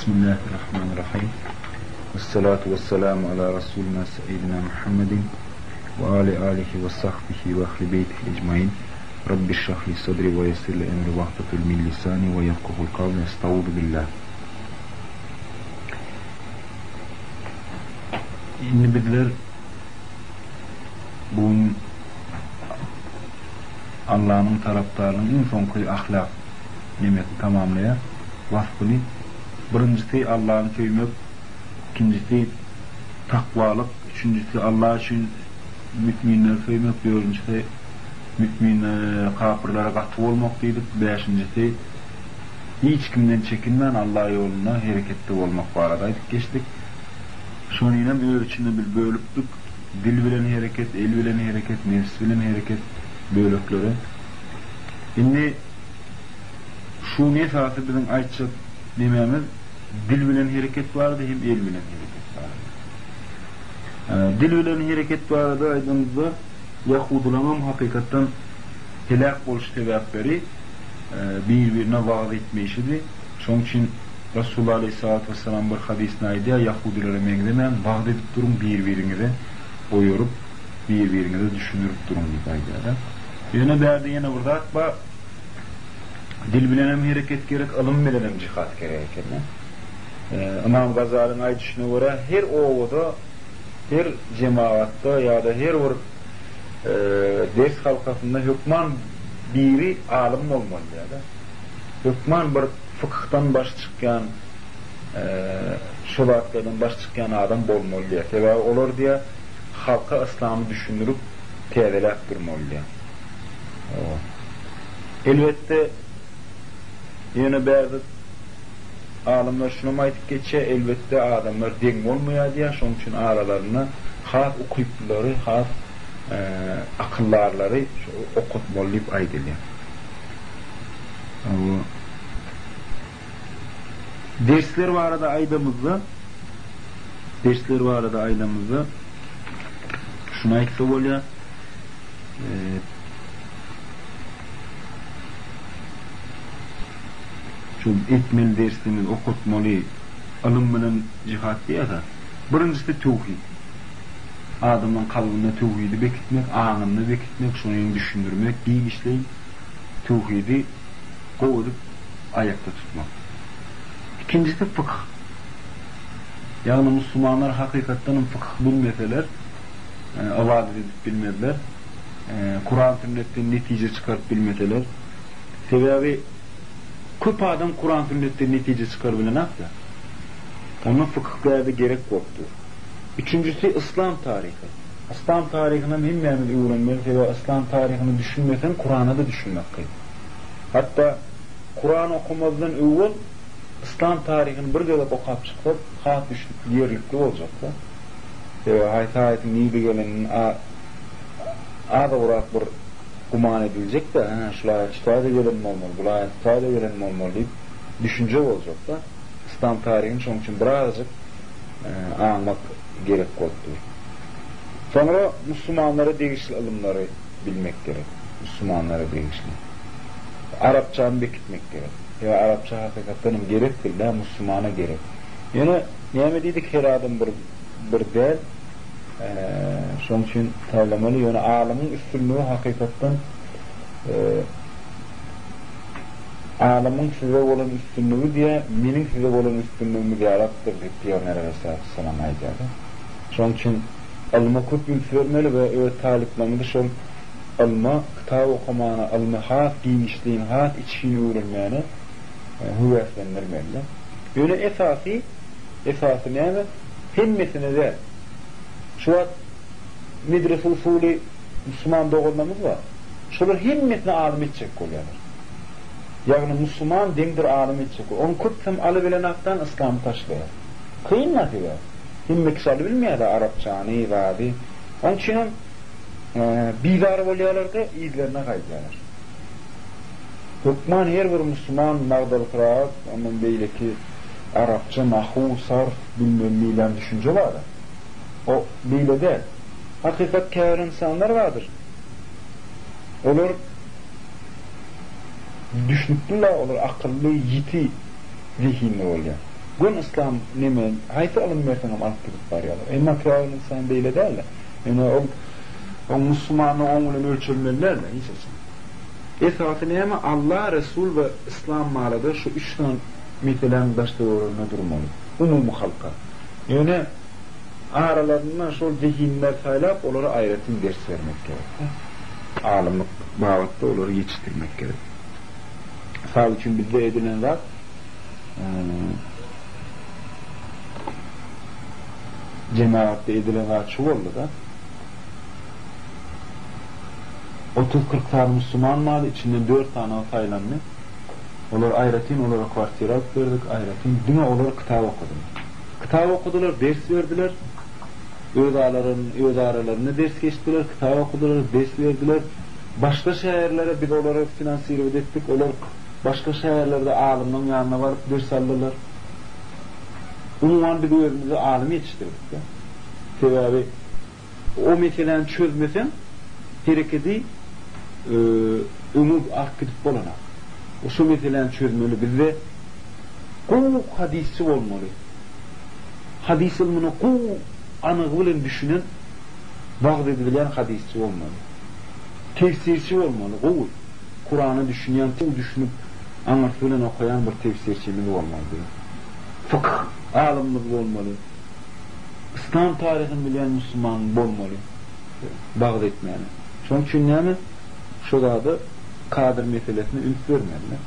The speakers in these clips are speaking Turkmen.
Bismillahirrahmanirrahim. Vessalatu vesselamu ala Rasulina seyyidina Muhammedin ve ali alihi ve sahbihi ve ehli beytihi ecmain. Rabbi şrahli sadri ve yessirli emri vahdatul min lisani ve yefkuhul kavli estağudu billah. Indi bizler bu gün Allanyň tarapdarynyň iň soňky ahlak nemesini tamamlaýar, waspyny. Birinjisi Allany söýmek, ikinjisi takwalyk, üçünjisi Alla üçin müminleri söýmek, dördünjisi mümin kapyrlara gaty bolmak diýdik, bäşinjisi hiç kimden çekinmän Alla ýolunda hereketde bolmak barada aýdyp geçdik. Şonynam öz içinde biz bölüpdik, dil bilen hereket, el bilen hereket, nebs bilen hereket böleklere. Indi şuny esasy biziň aýtjak nemämiz dil bilen hereket barada hem el bilen hereket barada. Dil bilen hereket barada aýdanymyzda ýahudylaryňam hakykatdan heläk boluş sebäpleri bir-birine wagyz etmeýşidi. Şonuň üçin Resulullah aleýhissalatu wessalam bir hadysynda aýdýar, Ýahudylara meňzemäň, wagyz edip duruň, bir-biriňize oýaryp, bir-biriňize düşündirip duruň diýip aýdýar-da. Ýöne bärde ýene bir zat bar, dil bilenem hereket gerek, ylym bilenem jihat gerek eken-de. Ymam Gazalyň aýdyşyna görä, her obada, her jemagatda ýa-da her bir ders halkasynda hökman biri alym bolmaly diýýär-de. Hökman bir fykyhdan baş çykýan, şo zatlardan baş çykýan adam bolmaly diýýär. Sebäbi olar diýýär, halka yslamy düşündirip, täzeläp durmaly diýýär. Elbetde, ýöne bärde alymlar şunam aýdyp geçýär, elbetde adamlar deň bolmaýar diýýär, şonuň üçin aralarynda has ukyplylary, has akyldarlary okatmaly diýip aýdylýar. Hawa. Dersler barada aýdamyzda, dersler barada aýdamyzda şuny aýtsa bolýar. Şu etmeli dersimiz, okatmaly, ylym bilen jihat diýýär-de. Birinjisi töwhid. Adamyň kalbynda töwhidi bekitmek, aňynda bekitmek, şony düşündirmek, giňişleýin. Töwhidi gowy edip aýakda tutmak. Ikinjisi fykh. Ýagny musulmanlar hakykatdan hem fykh bilmeseler, ybadat edip bilmezler. Kuran sünnetden netije çykaryp bilmeseler. Sebäbi köp adam Kuran sünnetden netije çykarybilenakda. Onda fykh bärde gerek bolup dur. Üçünjisi yslam taryhy. Yslam taryhynam hemmämiz öwrenmeli sebäbi yslam taryhyna düşünmeseň Kurana-da düşünmek kyn. Hatda Kuran okamazdan öwel yslam taryhyny bir gezek okap çyksak has düşnükli ýerlikli boljakda. Sebäbi haýsy aýatyň nirde gelenini azagrak bir güman ediljekde hä şul aýat şu taýda gelen bolmaly bul aýat bu taýda gelen bolmaly diýip düşünje boljakda. Yslam taryhyny şonuň üçin birazajyk aňmak gerek bolup dur. Soňra musulmanlara degişli ylymlary bilmek gerek. Musulmanlara degişli. Arapçany bekitmek gerek. Sebäbi arapça hakykatdan hem gerek dil dä, musulmana gerek. Ýöne näme diýdik her adam bir bir däl. Şonuň üçin saýlamaly. Ýöne alymyň üstünligi hakykatdan Alymyň size bolan üstünligi diýýär, meniň size bolan üstünligim zyýaratdyr diýip Pygamber aleyhissalatu aýdýar-da. Şonuň üçin ylma köp üns bermeli we öz talyplarymyzy şol ylma, kitap okamana, ylmy has giňişleýin, has içgin öwrenmäne höweslendirmeli-de. Ýöne esasy, esasy näme? Hemmesine däl. Şu wagt medrese usuly musulman doganlarymyz bar. Şolar hemmesini alym etjek bolýarlar. Ýagny musulman deňdir alym etjek bolýar. Onuň köpüsem alybilenakdan yslamy taşlaýar. Kyn da sebäbi. Hemme kişi alybilmeýär-de arapçany, zady. Onuň üçinem bizar bolýarlar-da yzlaryna gaýdýarlar. Hökman her bir musulman nagdaly kyraat, ondan beýleki arapça, nahuw, sarf bilmeli diýlen düşünje bar-a. O beýle däl. Hakykat käbir ynsanlar bardyr. Olar düşnükli-la, olar akylly, ýiti zehinli bolýar. Göni yslam neme, haýsy ylym berseňem alyp gidip barýarlar. Emma käbir ynsan beýle däl-de. Ýöne ol oň musulmanlygy oň bilen ölçelmeli däl-de hiç haçan. Esasy näme Alla, Resul we yslam barada şu üç sany meseläň daş-töwereginde durmaly. Umumy halka. Ýöne aralarynda şol zehinlileri saýlap olara aýratyn ders bermek gerek. Alymlyk babatda olary ýetişdirmek gerek. Mysal üçin bizde edilen zat jemagatda edilen zat şu boldy-da. 30-40 sany musulman bardy, içinden dört sany saýlandy. Olar aýratyn olara kwartira alyp berdik, aýratyn diňe olar kitap okadylar. Kitap okadylar, ders berdiler. Öz öz aralarynda ders geçdiler, kitap okadylar, ders berdiler. Başga şäherlere biz olary finansirowat etdik, olar başga şäherlerde alymlaryň ýanyna baryp ders aldylar. Umuman biz özümizi alym ýetişdirdik-de. Sebäbi o meseläni çözmeseň herekedi öňe alyp gidip bolanak. Şo meseläni çözmeli. Bizde gowy hadysçy bolmaly. Hadys ylmyna gowy anygy bilen düşünen wagyz edibilýän hadysçy bolmaly. Tefsirçi bolmaly, gowy. Kurana düşünýän, gowy düşünip, aňyrsy bilen okaýan bir tefsirçimiz bolmaly biziň. Fykh alymymyz bolmaly. Yslam taryhyny bilýän musulman bolmaly wagyz etmäne. Şonuň üçin näme? Şo zada kadr meselesine üns bermeli.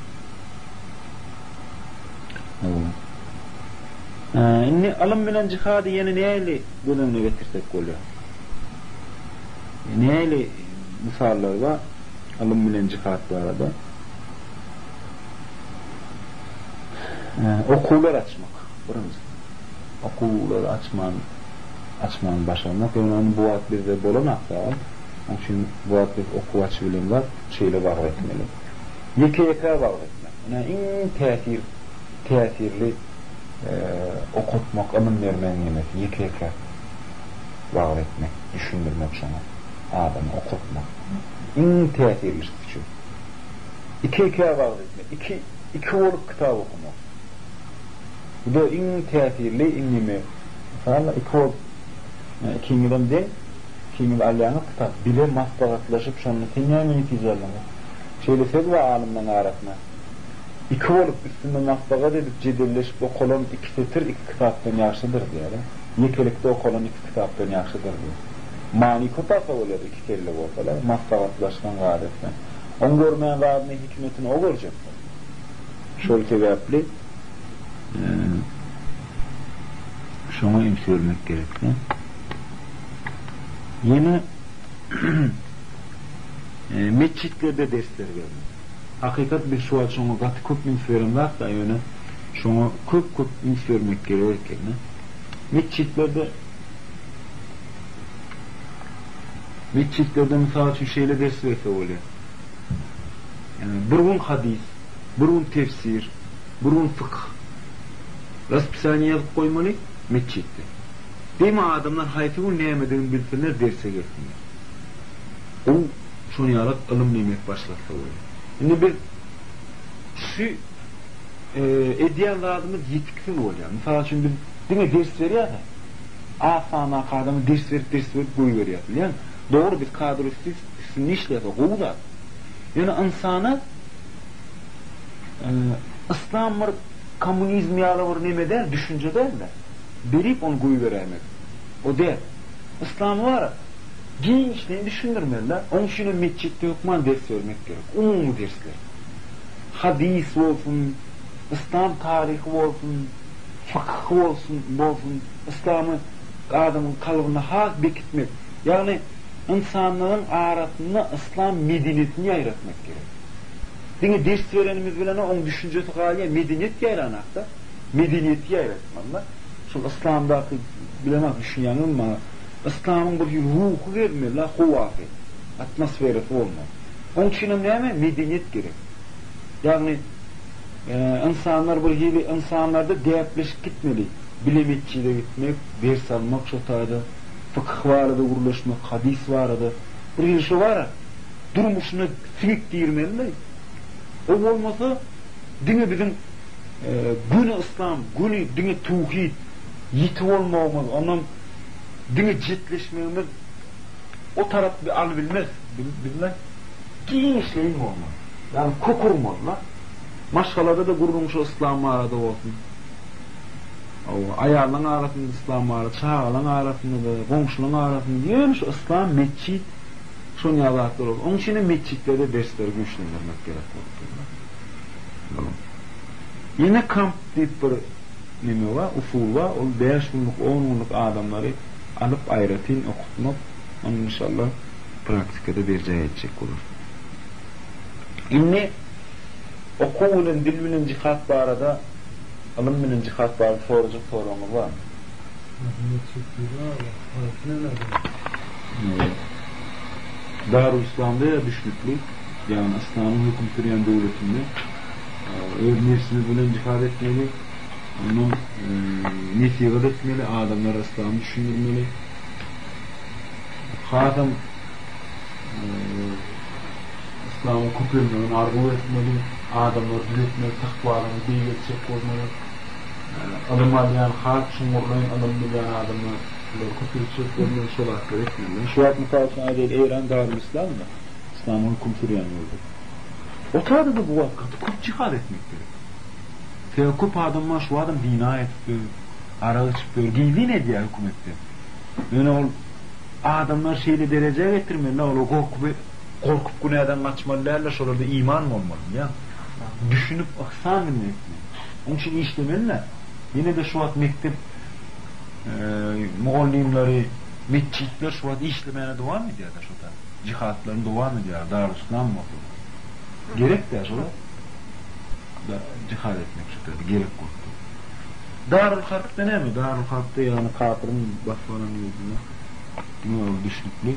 Indi ylym bilen jihady ýene nähili göz öňüne getirsek bolýar? Nähili mysallar bar ylym bilen jihad barada? Okuwlar açmak, birinjisi. Okuwlary açman, açmany başarmak. Ýöne ony bu wagt bizde bolanok ol. Onuň üçin bu wagt biz okuw açybilemzok, şeýle wagyz etmeli. Ýeke-ýeke wagyz etmek. Ine iň täsir, täsirli okatmak, ylym bermegiň nemesi, ýeke-ýeke wagyz etmek, düşündirmek şoňa, adamy okatmak. Iň täsirlisi şu. Iki-ikä wagyz etmek, iki, iki bolup kitap okamak. Bu-da iň täsirli, iň neme. Mysal, iki bolup, ikiňizem deň, ikiňiz alýaňyz kitap, bile maslahatlaşyp şonda sen näme netije aldyň? Şeýle söz bar alymlaryň arasynda. Iki bolup üstünde maslahat edip jedelleşip okalan iki setir iki kitapdan ýagşydyr diýýär. Ýekelikde okalan iki kitapdan ýagşydyr diýýär. Many köp alsa bolýar iki kelle bolsalar, maslahatlaşsaň zat etseň. Oň görmän zadyny hikmetini o görjek. Şol sebäpli şoňa üns bermek gerekli. Ýene metjitlerde dersler bermek. Hakykat biz şu wagt şoňa gaty köp üns beremzok-da, ýöne şoňa köp-köp üns bermek gerek ekeni. Metjitlerde Metjitlerde mysal üçin şeýle ders berse bolýar. Ýagny bir gün hadys, bir gün tefsir, bir gün fykh. Raspisaniýe ýazyp goýmaly metjitde. Diýme adamlar haýsy gün nämedigini bilsinler derse gelsinler. Gowy şony ýalak ylym diýmek başlatsa bolýar. Indi biz şu edýän zadymyz ýetiksiz bolýar. Mysal üçin biz diňe ders berýäs-ä. Az sandaky adama ders berip ders berip goýberýäs bilýäňmi? Dogry biz kadr üsti üstünde işleýäs o gowy zat. Ýöne ynsana yslam bir kommunizm ýaly bir neme däl, düşünje däl-de. Berip ony goýberäýmek. O däl. Yslamy bar giňişleýin düşündirmeli-de. Oň üçinem metjitde hökman ders bermek gerek. Umumy dersler. Hadys bolsun, yslam taryhy bolsun, fykh bolsun, bolsun, yslamy adamyň kalbynda has bekitmek. Ýagny ynsanlaryň arasynda yslam medeniýetini ýaýratmak gerek. Diňe ders berenimiz bilen oň düşünjesi galýar, medeniýet ýaýranakda. Medeniýeti ýaýratmaly-da. Şol yslamdaky, bilemok düşünýäňizmi maňa, yslamyň bir hili ruhy gezmeli-la, howasy, atmosferasy bolmaly. Oň üçinem näme, medeniýet gerek. Ýagny, ynsanlar bir hili ynsanlarda däpleşip gitmeli. Bile metjide gitmek, ders almak şo taýda, fykh barada gürleşmek, hadys barada. Bir hili şo bar-a, durmuşyna siňip girmeli-le. O bolmasa, diňe biziň. Göni yslam, göni diňe töwhid, ýiti bolmagymyz, ondan diňe jetleşmegimiz o tarap bir alybilmez. Bizler giňişleýin bolmaly. Ýagny kök urmaly-da. Maşgalada-da gürrüň şu yslam barada bolsun. Hawa, aýallaň arasynda yslam barada, çagalaň arasynda-da, goňşulaň arasynda ýöne şu yslam, metjit, şon ýaly zatlar bolsun. Onuň üçinem metjitlerde dersleri güýçlendirmek gerek bolup durýar. Ýene kamp diýip bir neme bar, usul bar, ol bäş günlük, on günlük adamlary alyp aýratyn okutmak, ony inşallah praktikada berjaý etjek bolarys. Indi okuw bilen, dil bilen jihat barada, ylym bilen jihat barada sorajak soragyňyz barmy? Darul Islamda ýa düşnükli, ýagny Yslamyň höküm sürýän döwletinde öz nebsimiz bilen jihad etmeli, ondan nesihat etmeli, adamlara Yslamy düşündirmeli. Hasam Yslamyň köpelmegini arzuw etmeli, adamlary düzetmeli, takwalygyny beýgeltjek bolmaly. Ylym alýan, has çuňňurlaýyn ylym bilýän adamlar bulary köpeltjek bolmaly, şo zatlary etmeli. Şu wagt mysal üçin aýdaýly Eýran Darul Islamda, Yslamyň höküm sürýän ýurdy. O taýda-da bu wagt gaty köp jihad etmek gerek. Sebäbi köp adam bar şu wagtam zina edip ýör, arak içip ýör, gizlin edýär hökümetden. Ýöne ol adamlary şeýle derejä getirmeli, olar gorkup gorkup günäden gaçmaly däldir, şolarda iman bolmaly, bilýäňmi? Düşünip yhsan bilen etmeli. Onuň üçin işlemeli-dä. Ýene-de şu wagt mekdep mugallymlary, metjitler şu wagt işlemäne dowam edýär-de şo taýda. Jihatlaryny dowam edýär, Daruslam bolsa. Gerek-dä şolar. Jihad etmek şu taýda gerek bolup dur. Darul Harpda näme? Darul Harpda ýagny kapyryň basyp alan ýurdunda diňe ol düşnükli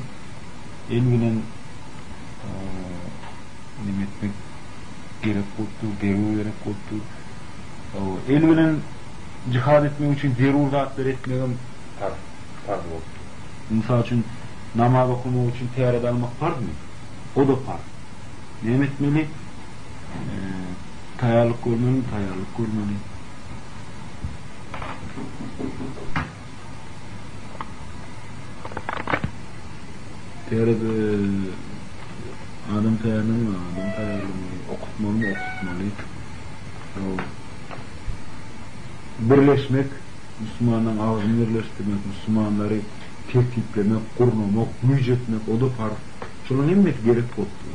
el bilen neme etmek gerek bolup dur, zerur gerek bolup dur. El bilen jihad etmek üçin zerur zatlary etmegem parz, parz bolup dur. Mysal üçin, namaz okamak üçin täret almak parzmy? O-da parz. Näme etmeli? Taýýarlyk görmelimi? Taýýarlyk görmeli. Täret adam taýýarlanmaly, adam taýýarlamaly, okutmalymy, okutmaly. Birleşmek, musulmanlaryň agzyny birleşdirmek, musulmanlary tertiplemek, gurnamak, güýç etmek, o-da parz. Şolaryň hemmesi gerek bolup dur.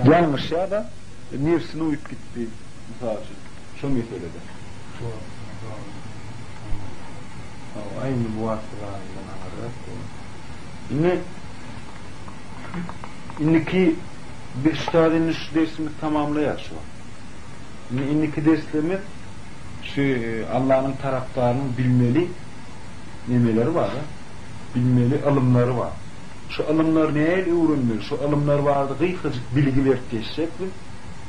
Ýalňyşýar-da, nebsine uýup gitdi, mysal üçin, şo meselede. Hawa, indi bu wagtky zadyndan aňyrrak bu. Indi indiki biz şu taýda indi şu dersimizi tamamlaýarys şu wagt. Indi indiki derslerimiz şu Allanyň tarapdarynyň bilmeli nemeleri bar-a, bilmeli ylymlary bar. Şu ylymlary nähili öwrenmeli, şu ylymlar barada gysgajyk bilgi berip geçjek biz.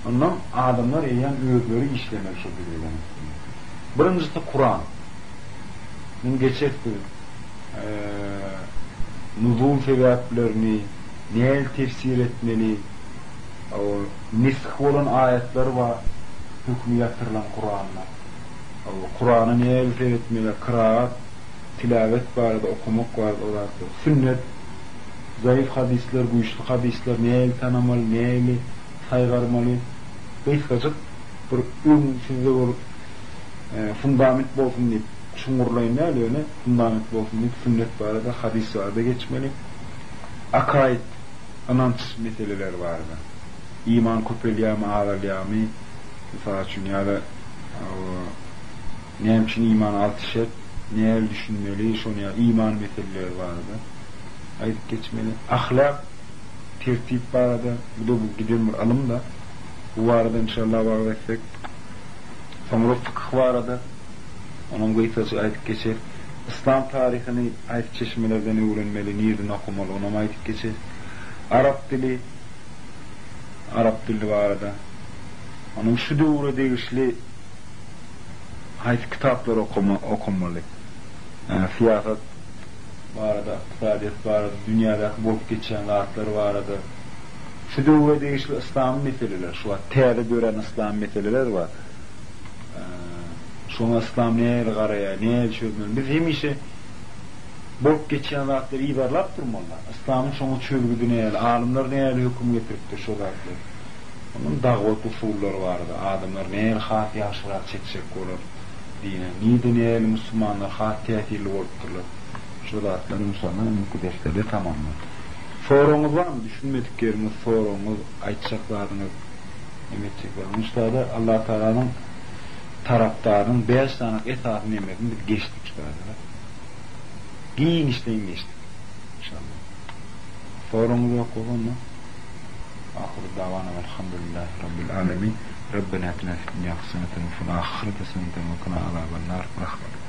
Ondan adamlar eýýäm özleri işlemeli şol bilgileriň üstünde. Birinjisi Kuran. Muny geçeris biz. Nuzul sebäplerini, nähili tefsir etmeli, nesh bolan aýatlar bar, hökümi ýatyrylan Kuranda. Kurana nähili seretmeli, kyraat, tilawet barada, okamak barada o zatlar. Sünnet, zaif hadyslar, güýçli hadyslar nähili tanamaly, nähili saýgarmaly. Gysgajyk bir öň sizde bir fundament bolsun diýip, çuňňurlaýyn däl, ýöne fundament bolsun diýip sünnet barada, hadys barada geçmeli. Akaid, ynanç meseleleri barada. Iman köpelýärmi, azalýarmy, mysal üçin, ýa-da näme üçin iman alty şert, nähili düşünmeli, şony ýa iman meseleleri barada aýdyp geçmeli. Ahlak, tertip barada, bu-da bu giden bir ylym-da. Bu barada inşallah wagyz etsek. Soňra fykyh barada, onam gysgaça aýdyp geçeris. Yslam taryhyny haýsy çeşmelerden öwrenmeli, nirden okamaly, onam aýdyp geçeris. Arap dili, arap dili barada. Onuň şu döwre degişli haýsy kitaplary okamaly? Syýasat. barada, ykdysadyýet barada, dünýädäki bolup geçýän zatlar barada, şu döwre degişli yslamy meseleler, şu wagt täze dörän yslamy meseleler bar. Şoňa yslam nähili garaýar, nähili çözmeli? Biz hemişe bolup geçýän zatlary yzarlap durmaly. Yslamyň şoňa çözgüdi nähili, alymlar nähili höküm getiripdir şo zatlar. Ondan dagwat usullary barada, adamlar nähili has ýagşyrak çekjek bolar dine, nirde nähili musulmanlar has täsirli bolupdyrlar. Şo zatlary inşallah indiki derslerde tamamlarys. Soragyňyz barmy? Düşünmedik ýeriňiz, soragyňyz, aýtjak zadyňyz, neme etjek zadyňyz? Şu Allah Tagalanyň tarapdarynyň bäş sany esasy nemesini biz geçdik şu taýda. Giňişleýin geçdik. Inşallah. Soragyňyz ýok bolsa onda Ahyru dawana welhamdülillahi rabbil alemin. Rabbena atina fid dunya haseneten we fil ahireti haseneten we kina azaban nar. Rahmet.